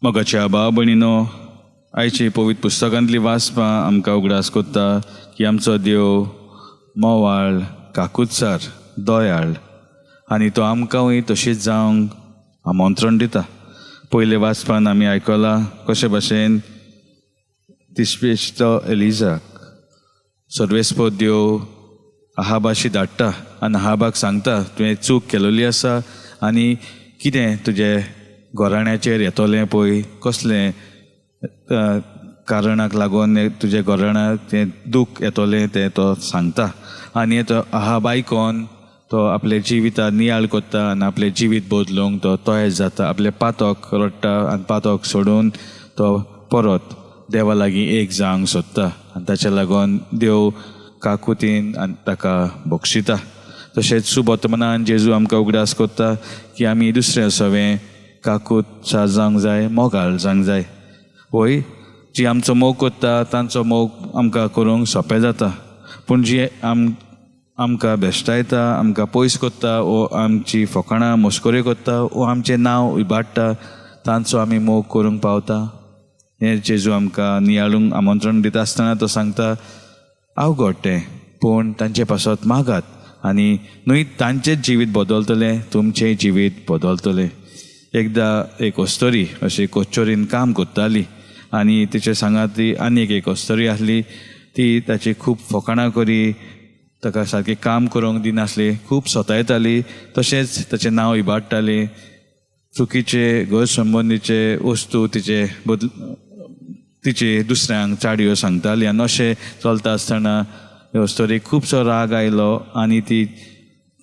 मोगाच्या भाव भयणीनो, आयची पवित्र पुस्तकांतली वाचपां आमकां उगडास कोत्ता की आमचो देव मोवाळ, काकुत्सार, दयाळ आनी तो आमकांय तशीच जावंक आमंत्रण दिता. पयले वाचपान आमी आयकलां कशे भाशेन तिसपेचो एलिजाक सर्वेस्पद देव आहाबाशी धाडटा आनी आहाबाक सांगता तुवें चूक केलेली आसा आनी कितें तुजें घराण्याचेर येतलें पळय, कसलें कारणाक लागून तुज्या घराण्याक तें दूख येतलें तें तो सांगता. आनी तो आहाब आयकोन तो आपलें जिविता नियाळ कोत्ता आनी आपलें जिवीत बदलूंक तो तयार जाता. आपलें पातक रडटा आनी पातक सोडून तो परत देवा लागीं एक जावंक सोदता आनी ताच्या लागून देव काकुतीन आनी ताका बक्षिता. तशेंच सुबोतमनान जेजू आमकां उगडास कोत्ता की आमी दुसरें सवें काकूत जावंक जाय, मोगाळ जावंक जाय. वय जी आमचो मोग कोत्ता तांचो मोग आमकां करूंक सोंपें जाता, पूण जी आमकां भेश्टायता, आमकां पयस कोत्ता वो आमची फकाणां मस्कऱ्यो कोत्ता वो आमचें नांव इबाडटा तांचो आमी मोग करूंक पावता. हें जेजू आमकां नियाळूंक आमंत्रण दिता आसतना तो सांगता अवघड तें, पूण तांचे पासत मागात आनी न्हय तांचें जिवीत बदलतलें, तुमचें जिवीत बदलतलें. एकदां एक अस्तोरी अशी कोच्चोरीन काम कोत्ताली आनी तिचे सांगात ती आनीक एक अस्तोरी आसली. ती ताची खूब फकाणां करी, ताका सारकें काम करूंक दिनासली, खूब सतायताली, तशेंच ताचें नांव इबाडटाली, चुकीचे गैरसंबंदीचे वस्तू तिचे बदल तिचे दुसऱ्यांक चाडयो सांगताली. आनी अशें चलता आसतना अस्तोरीक खुबसो राग आयलो आनी ती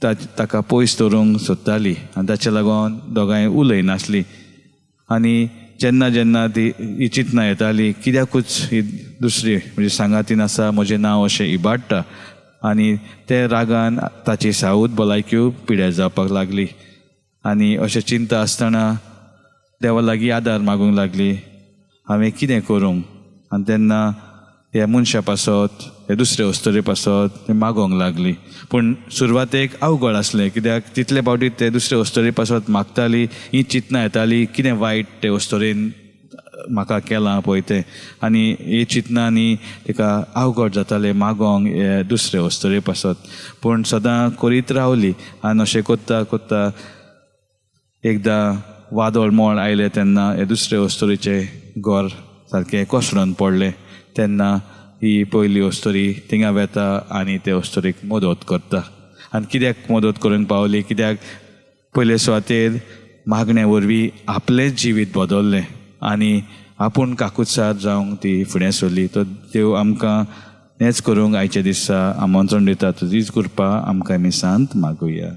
ताका पयस दवरूंक सोदताली आनी ताचे लागून दोगांय उलयनासली. आनी जेन्ना जेन्ना ती ही चिंतना येताली कित्याकूच ही दुसरी म्हणजे सांगातीन आसा, म्हजें नांव अशें इबाडटा, आनी ते रागान ताची सावूद भलायक्यो पिड्यार जावपाक लागली. आनी अशें चिंता आसतना देवा लागीं आदार मागूंक लागली, हांवें कितें करूंक? आनी तेन्ना ह्या मनशा पासत, हे दुसरे अस्तोरे पासत ते मागोंक लागली. पूण सुरवातेक अवघड आसलें, कित्याक तितले फावटी ते दुसरे अस्तोरे पासत मागताली, ही चिंतना येताली कितें वायट ते अस्तोरेन म्हाका केलां पळय तें, आनी ही चिंतनांनी तिका अवघड जातालें मागोंक हे दुसरे अस्तोरे पासत. पूण सदां करीत रावली आनी अशें कोत्ता कोत्ता एकदां वादळ मोळ आयलें तेन्ना हे दुसरे अस्तोरेचें घर सारकें कोसळून पडलें. तेन्ना ही पयली अस्तोरी थिंगा वेता आनी ते अस्तोरीक मदत करता. आनी कित्याक मदत करूंक पावली? कित्याक पयले सुवातेर मागण्या वरवीं आपलेंच जिवीत बदल्लें आनी आपूण काकुत्सार जावंक ती फुडें सरली. तो देव आमकां हेंच करूंक आयच्या दिसा आमंत्रण दिता. तुजीच कृपा आमकां मिसांत मागुया.